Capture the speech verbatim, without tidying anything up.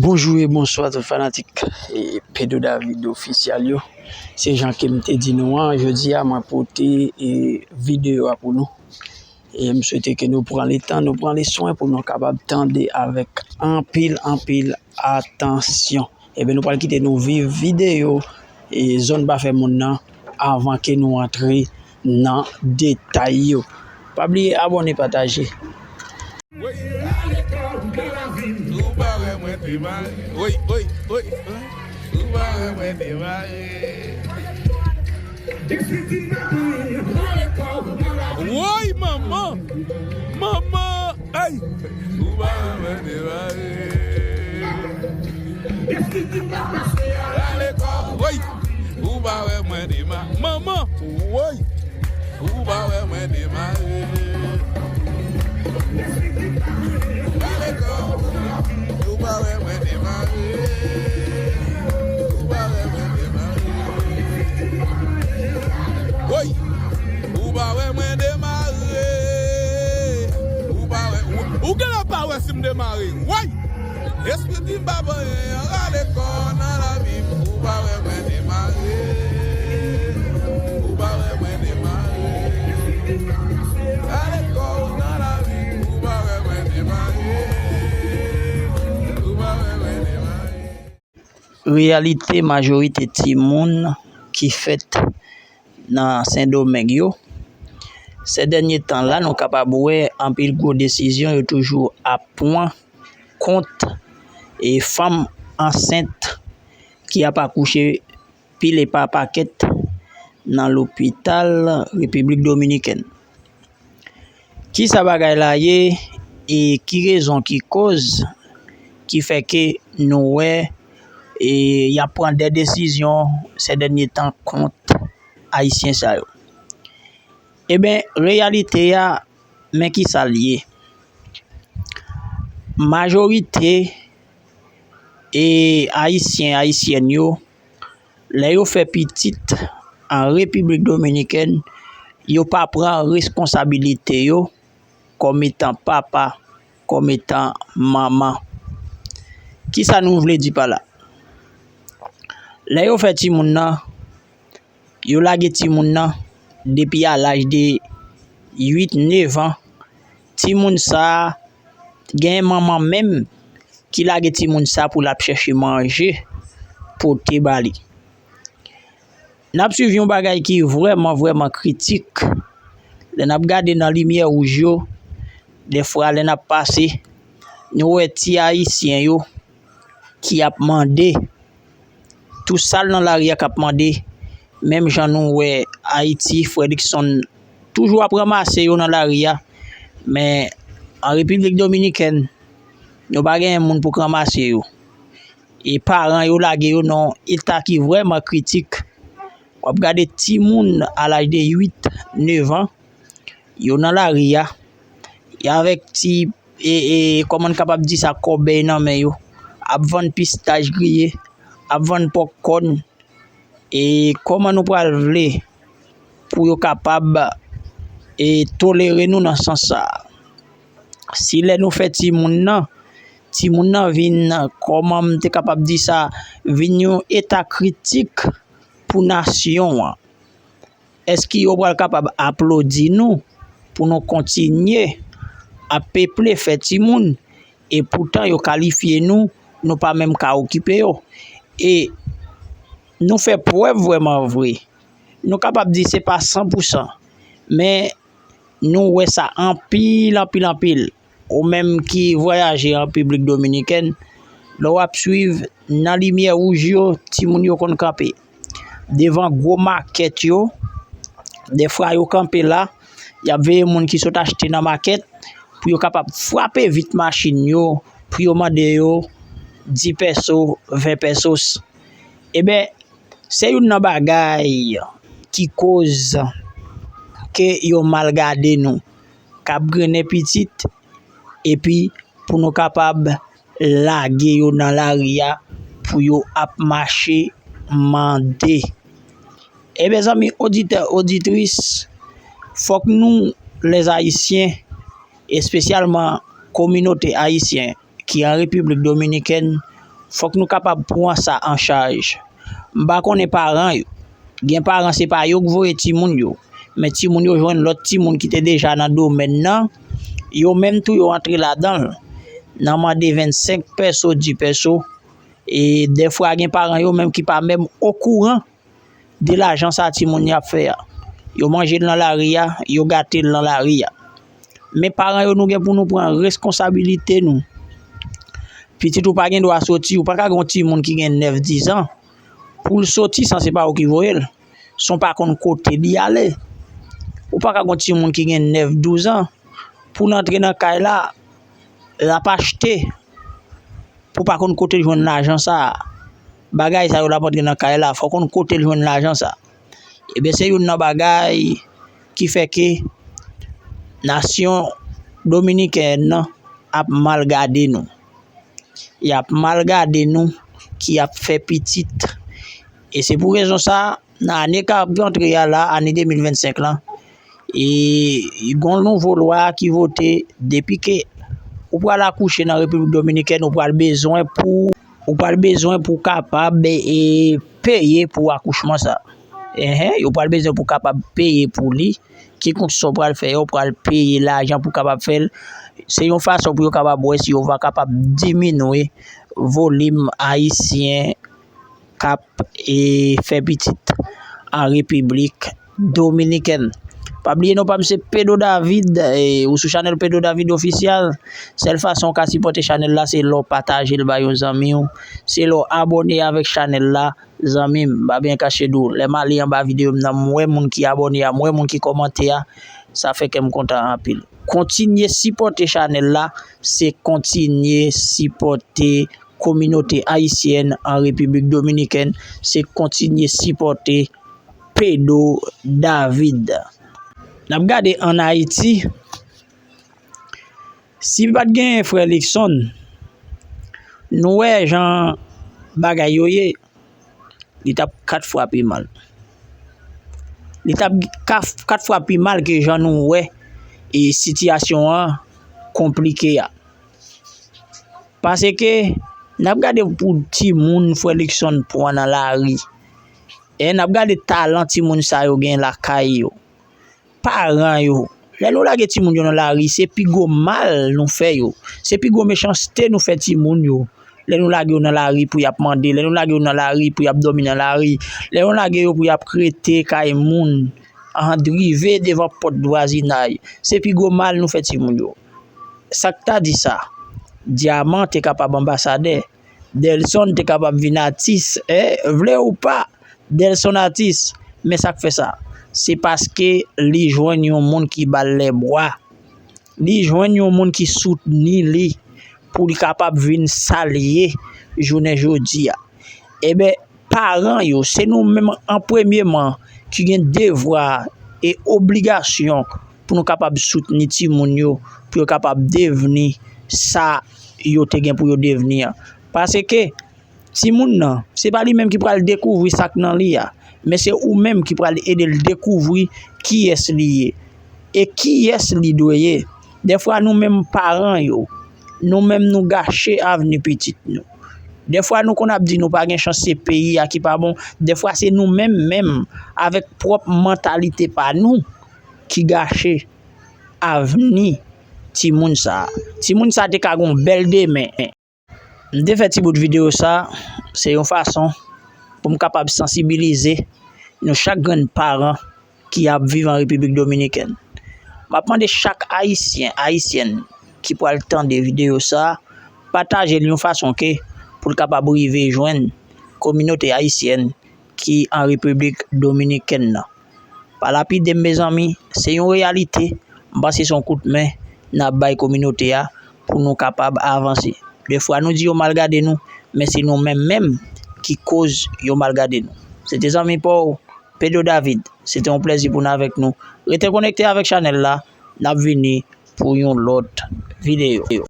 Bonjou e bonswa tout fanatik e Pedro David Official yo. Se jan ke m te di nou an, jodi a mwen pote e videyo a pou nou. E m swete ke nou pran letan, nou pran leswen pou nou kapab tande avèk anpil, anpil atansyon. Ebyen, nou pral kite nou viv videyo e zòn pa fè moun nan avan ke nou antre nan detay yo. Pa bliye abòne, pataje. Ou pa wè mwen te mare. Woy, woy, woy. Ou pa wè mwen te mare. Woy, manman. Manman. Ay. Ou pa wè mwen te mare. Woy. Ou pa wè mwen te mare. Manman. Woy. Ou pa wè mwen te mare. Ou pa wè mwen te mare. Ou pa wè mwen te mare. Woy. Ou pa wè mwen te mare. Ou pa wè, ou, ou genlè pa wè si m te mare. Woy. Espri di m pa anyen, rale kò w nan lavi m, ou pa wè mwen te mare. Ou pa wè mwen te mare. Rale kò w nan lavi m, ou pa wè mwen te mare. Ou pa wè mwen te mare. Reyalite majorite timoun ki fèt nan Sendomeng yo, se dènye tan la, nou kapab wè anpil gwo desizyon yo toujou ap pran kont e fanm ansent ki ap akouche pile pa pakèt nan lopital Repiblik Dominikèn. Kisa bagay la ye e ki rezon ki koz ki fè ke nou wè e y ap pran de desizyon se dènye tan kont Ayisyen sa yo? Eben, reyalite a, men kisa l ye. Majorite e Ayisyen, Ayisyèn yo, lè yo fè pitit an Repiblik Dominikèn, yo pa pran reskonsabilite yo kòm etan papa, kòm etan manman. Kisa nou vle di pa la? Lè yo fè timoun nan, yo lage timoun nan depi a laj de uit, nèf an. Timoun sa a, gen manman menm ki lage timoun sa pou l ap chèche manje pote ba li. N ap swiv yon bagay ki vrèman, vrèman kritik. Lè n ap gade nan limyè wouj yo, dèfwa lè n ap pase, nou wè ti Ayisyen yo ki ap mande, tou sal nan lari a k ap mande, menm jan nou wè Ayiti, Fredrickson toujou ap ranmase yo nan lari a, men an Repiblik Dominikèn, yo pa genyen moun pou k ranmase yo. E paran yo lage yo nan yon eta ki vrèman kritik. W ap gade timoun a laj de uit, nèf an, yo nan lari a, y avèk ti, e, e, kòman n kapab di sa, kòbèy nan men yo, ap vann pistach griye, ap vann pòpkòn, e kòman nou pral vle pou yo kapab, e, tolere nou nan sans sa a? Si lè nou fè timoun nan, timoun nan vin, kòman m te kapab di sa, vin yon eta kritik pou nasyon an, èske yo pral kapab aplodi nou pou nou kontinye ap peple, fè timoun, e poutan yo kalifye nou, nou pa menm ka okipe yo? E nou fè prèv vrèman vre. Nou kapab di se pa san pou san, men nou wè sa anpil, anpil, anpil. Ou menm ki vwayaje an Repiblik Dominikèn, lè w ap swiv nan limyè wouj yo, timoun yo konn kanpe devan gwo makèt yo. Dèfwa yo kanpe la, y ap veye moun ki sot achte nan makèt pou yo kapab frape vit machin yo, pou yo mande yo dis pèso, ven pèsos. Eben, se youn nan bagay ki koz ke yo mal gade nou, k ap grennen pitit, epi pou nou kapab lage yo nan lari a pou yo ap mache mande. Eben, zanmi oditè, oditris, fòk nou, lèzayisyen, espesyalman kominote ayisyen ki an Repiblik Dominikèn, fòk nou kapab pran sa an chaj. M pa konnen paran yo. Gen paran, se pa yo k voye timoun yo, men timoun yo jwenn lòt timoun ki te deja nan domèn nan, yo menm tou yo antre ladan l, nan mande vennsenk pèso, dis pèso, e dèfwa gen paran yo menm ki pa menm okouran de lajan sa timoun y ap fè a. Yo manje l nan lari a, yo gate l nan lari a. Men paran yo, nou gen pou nou pran reskonsabilite nou. Pitit ou pa gen dwa soti, ou pa ka gen yon timoun ki gen nèf, dis an, pou l soti san se pa ou ki voye l. San w pa konn kote li ale. Ou pa ka gen yon timoun ki gen nèf, douz an, pou l antre nan kay la, l ap achte, pou w pa konn kote l jwenn lajan sa a. Bagay sa yo l ap antre nan kay la, fò w konn kote l jwenn lajan sa a. Ebyen, se youn nan bagay ki fè ke nasyon dominikèn nan ap mal gade nou. Y ap mal gade nou ki ap fè pitit. E se pou rezon sa a, nan ane k ap rantre a la, ane de mil vennsenk lan, e gon nouvo lwa ki vote, depi ke ou pral akouche nan Repiblik Dominikèn, ou pral bezwen pou, ou pral bezwen pou kapab, e, peye pou akouchman sa. Enhen, yo pral bezwen pou kapab peye pou li. Kikonk sa w pral fè, yo pral peye lajan pou kapab fè l. Se yon fason pou yo kapab wè si yo va kapab diminye volim ayisyen k ap, e, fè pitit an Repiblik Dominikèn. Pa bliye non pa m se Pedro David, e, ou sou chanèl Pedro David Official. Sèl fason w ka sipòte chanèl la, se lè w pataje l bay yon zanmi w, se lè w abòne avèk chanèl la, zanmi m. M pa byen kache di w, lè m ale anba videyo m nan, m wè moun ki abòne a, m wè moun ki kòmante a, sa fè kè m kontan anpil. Kontinye sipòte chanèl la, se kontinye sipòte kominote ayisyèn an Repiblik Dominikèn, se kontinye sipòte Pedro David. N ap gade ann Ayiti, si pa t gen frè Luckson, nou wè jan bagay yo ye, li t ap kat fwa pi mal. Li t ap ka-, kat fwa pi mal ke jan nou wè e sitiyasyon an konplike a. Paske n ap gade pou timoun frè Luckson pran nan lari. E n ap gade talan timoun sa yo gen lakay yo. Paran yo, lè nou lage timoun yo nan lari, se pi gwo mal nou fè yo. Se pi gwo mechanste nou fè timoun yo. Lè nou lage yo nan lari pou y ap mande, lè nou lage yo nan lari pou y ap dòmi nan lari, lè nou lage yo pou y ap rete kay moun, an, rive devan pòt vwazinay, se pi gwo mal nou fè timoun yo. Sa k ta di sa? Dyaman te kapab anbasadè. Delson te kapab vin atis, e, vle ou pa, Delson atis. Men sa k fè sa? Se paske li jwenn yon moun ki ba l lèbwa. Li jwenn yon moun ki soutni li pou li kapab vin sa l ye jounen jodi a. Ebyen, paran yo, se nou menm an premyeman ki gen devwa e obligasyon pou nou kapab soutni timoun yo, pou yo kapab devni sa yo te gen pou yo devni an. Paske timoun nan, se pa li menm ki pral dekouvri sa k nan li a, men se ou menm ki pral ede l dekouvri kiyès li ye e kiyès li dwe ye. Dèfwa nou menm paran yo, nou menm nou gache avni pitit nou. Dèfwa nou konn ap di nou pa gen chans, se peyi a ki pa bon. Dèfwa se nou menm menm, avèk pwòp mantalite pa nou, ki gache avni timoun sa a. Timoun sa a te ka gen yon bèl demen. M te fè ti bout videyo sa, se yon fason pou m kapab sansibilize nou chak grenn paran ki ap viv an Repiblik Dominikèn. M ap mande chak Ayisyen, Ayisyèn ki pral tande videyo sa, pataje l yon fason ke pou l kapab rive jwenn kominote ayisyèn ki an Repiblik Dominikèn nan. Pa lapide m, mezanmi, se yon reyalite. M panse se yon kout men n ap bay kominote a pou nou kapab avanse. Defwa nou di yo mal gade nou, men se nou menm menm ki koz yo mal gade nou. Se te zanmi pa w, Pedro David. Se te yon plèzi pou n avèk nou. Rete konekte avèk chanèl la, n ap vini pou yon lòt videyo.